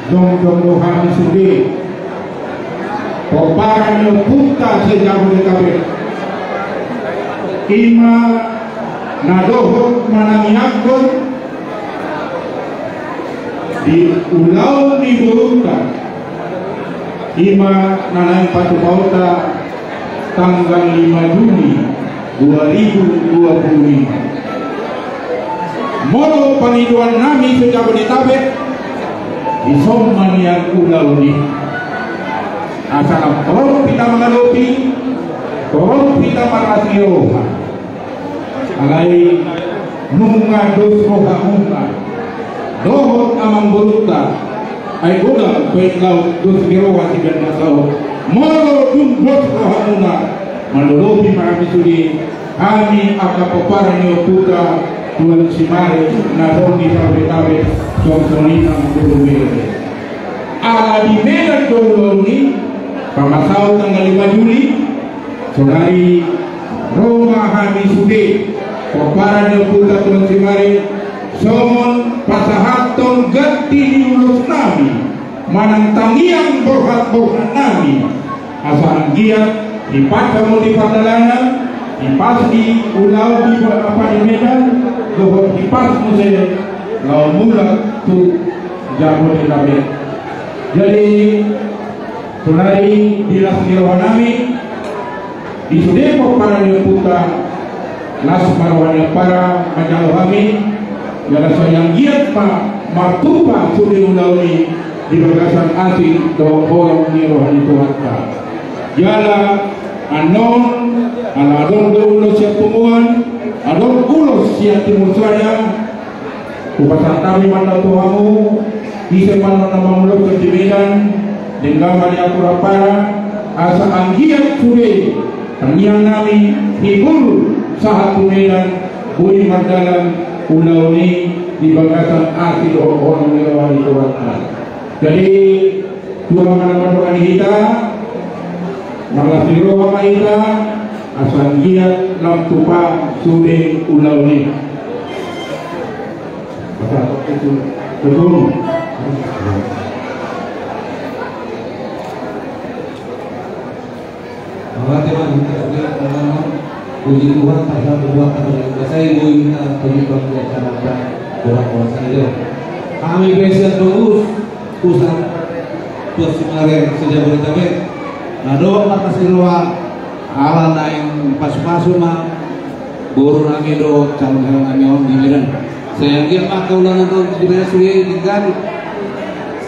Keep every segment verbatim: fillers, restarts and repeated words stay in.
Jongjong do hami sude pomparan ni ompunta se-Jabodetabek, i ma na dohot manangiangkon di ulaon ni borunta, i ma na naeng patupaonta tanggal lima Juli dua ribu dua puluh lima. Molo pangidoan nami se-Jabodetabek, dison ma nian ulaon i. Asa na torop hita mangadopi, torop hita marlas ni roha. Alai nunga dos rohamuna dohot amangborunta, ai godang baen laut dos ni roha sian na saut. Molo dung dos rohamuna, mangadopi ma hami sude, hami angka pomparan ni ompunta Tuan Simare na adong di Jabodetabek, songon i nang di Medan. Ala di Medan do ulaon i, pamasaon tanggal lima Juli, saonari ro ma hami sude pomparan ni ompunta Tuan Simare, songon pasahathon ganti ni ulos nami manang tangiang borhat-borhat nami, asa anggiat hipas hamu di pardalanan, hipas di ulaon di ba-, apa, di Medan, dohot hipas muse laho mulak tu Jabodetabek. Jadi, saonari di las ni roha nami, di sude pomparan ni ompunta, las ma roha ni ampara manjalo hami, jala sai anggiat ma martupa sude ulaon i di bagasan asi dohot holong ni roha ni Tuhanta. Jala annon, ala adong do ulos sian punguan, adong ulos sian Timur Saya, hupasahat hami ma annon tu hamu, ise ma annon na manguloshon di Medan, denggan ma di ampara, asa anggiat sude tangiang nami, hibul sahat tu Medan, boi mardalan ulaon i di bagasan asi dohot holong ni roha ni Tuhanta. Jadi, tua ma na mandongani hita, marlas ni roha ma hita, asa anggiat lam tupa sude ulaon i. Masa itu, betul. Mauliate ma di hita sude, karena puji Tuhan, pasal buat kata dari saya, boi hita terlibat di acara orang-orang saja. Hami pe sian pengurus pusat Tuan Simare se-Jabodetabek, na adong marlas ni roha, ala naeng pasu-pasu ma boru nami dohot calon hela nami on di Medan. Sai anggiat ma angka ulaon on di Medan sude denggan.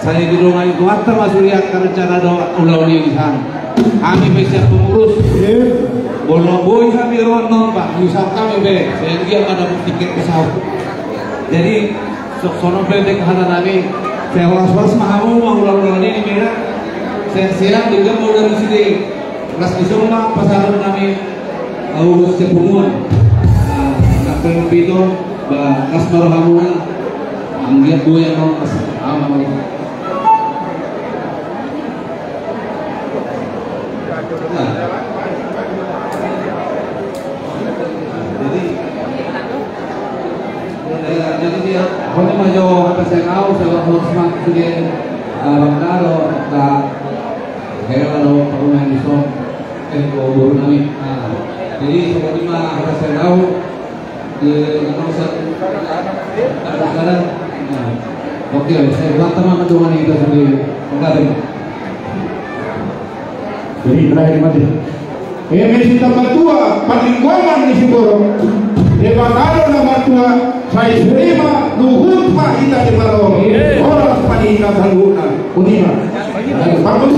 Sai didongani Tuhanta ma sude angka rencana dohot ulaon i di san. Hami pe sian pengurus, molo boi hami ro annon, Pak, miusahon hami be, sai anggiat ma dapot tiket pesawat. Jadi, so-, songon pe hata nami, sai horas-horas ma hamu mangula ulaon i di Medan. Sehat-sehat, denggan ma ulaon i sude. Las ni son ma pasahat nami, ulos sian punguan. Nah, sampe pito, ba, las ma rohamuna. Anggiat boi annon, pas, aman. Nah. Jadi, eh, jadi dia, pokoknya mau jawab apa saya tahu, saya harus masuk ke, eh, Bang Daro, Bang Hela do, parumaen di son, eh, do boru nami. Nah, jadi, pokoknya mah, apa saya tahu, eh, nggak usah, nggak usah, nah, oke, saya buat teman dongani hita sude, pengganti. Jadi, terakhir mati. Eme sitambatua, paninggoman ni siborok. Debata do na martua, sai sude ma, luhut ma hita di paroro. Horas ma di hita saluhutna. Boti ma. Ayo, bangun.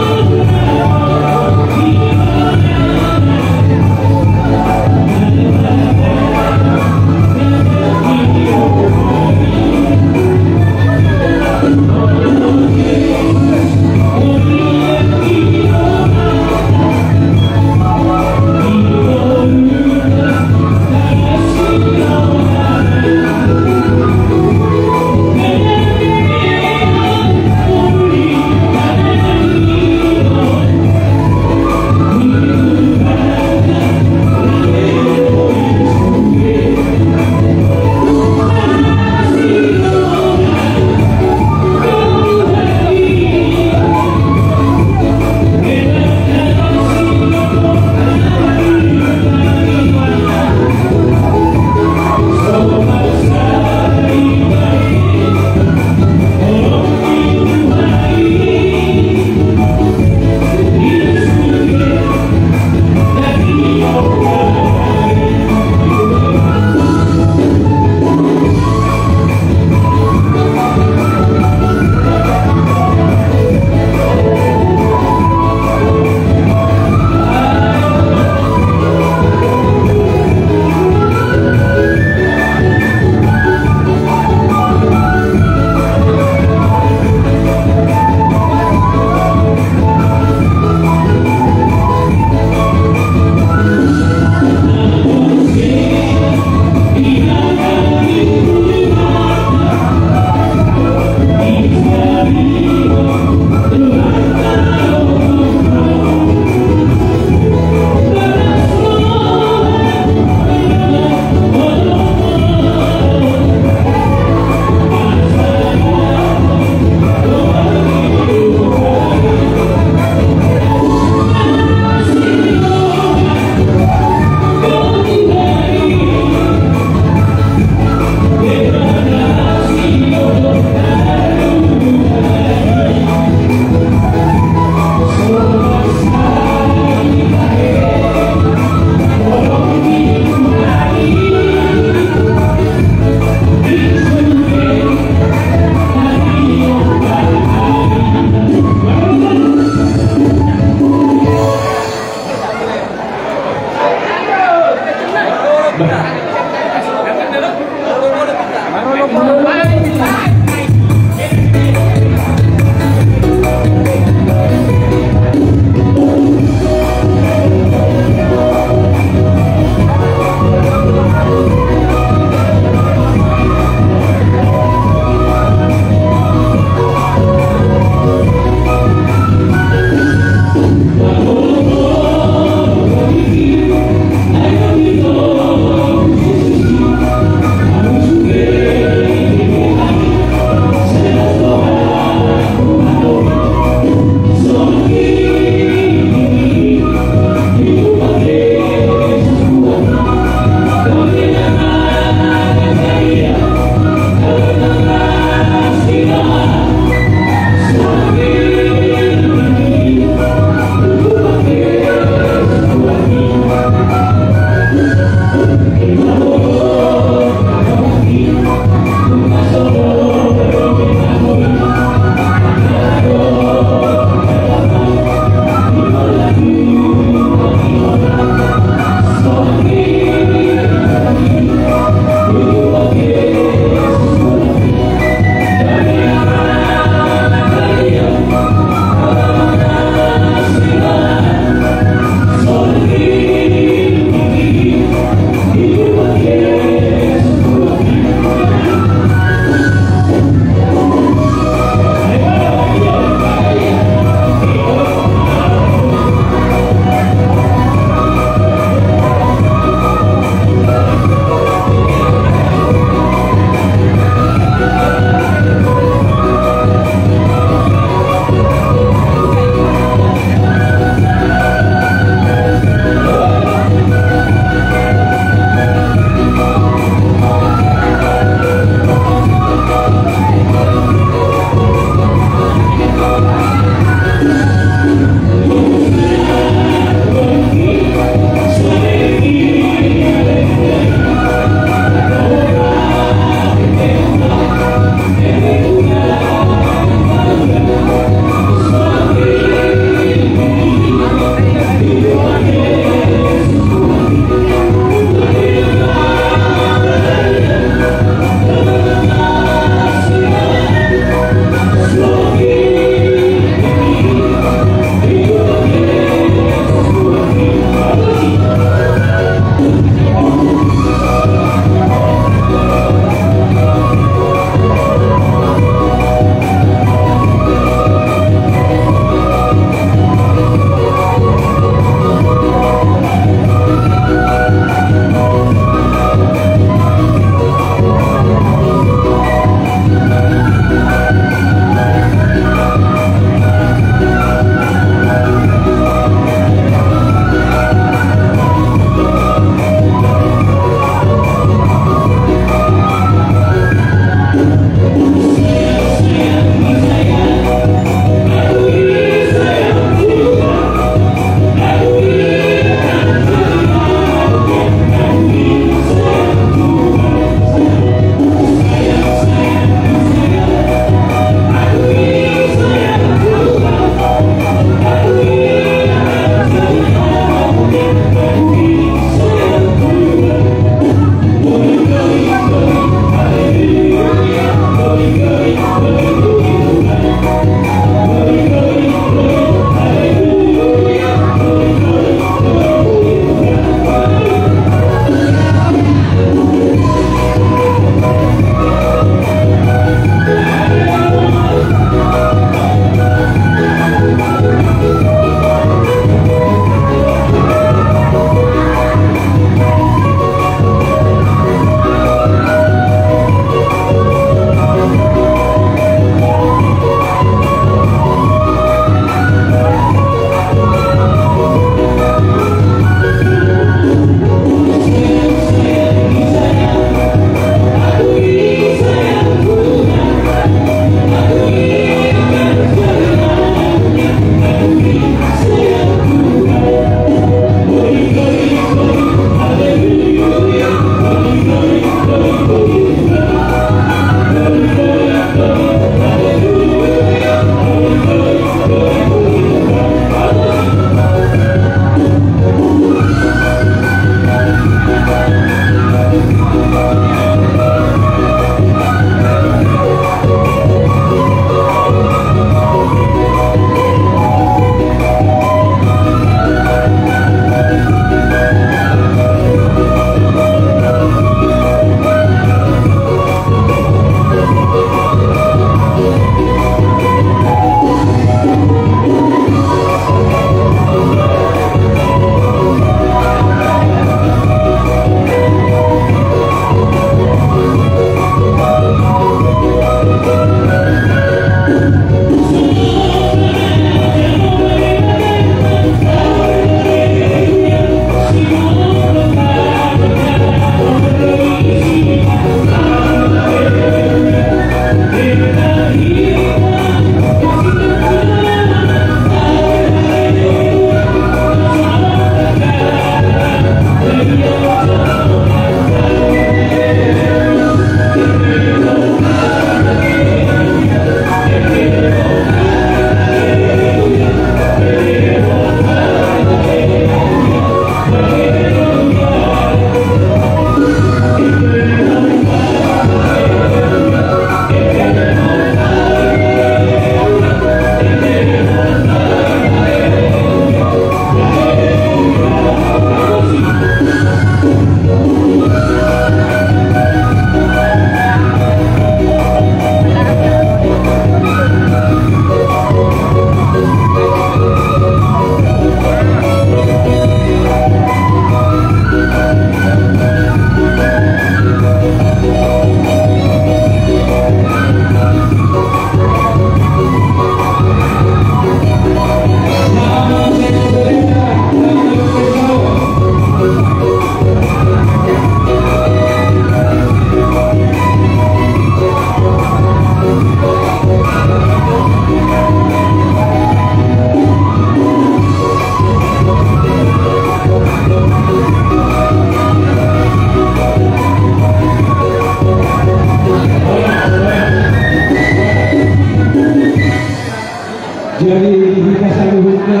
Jadi, di hita saluhutna,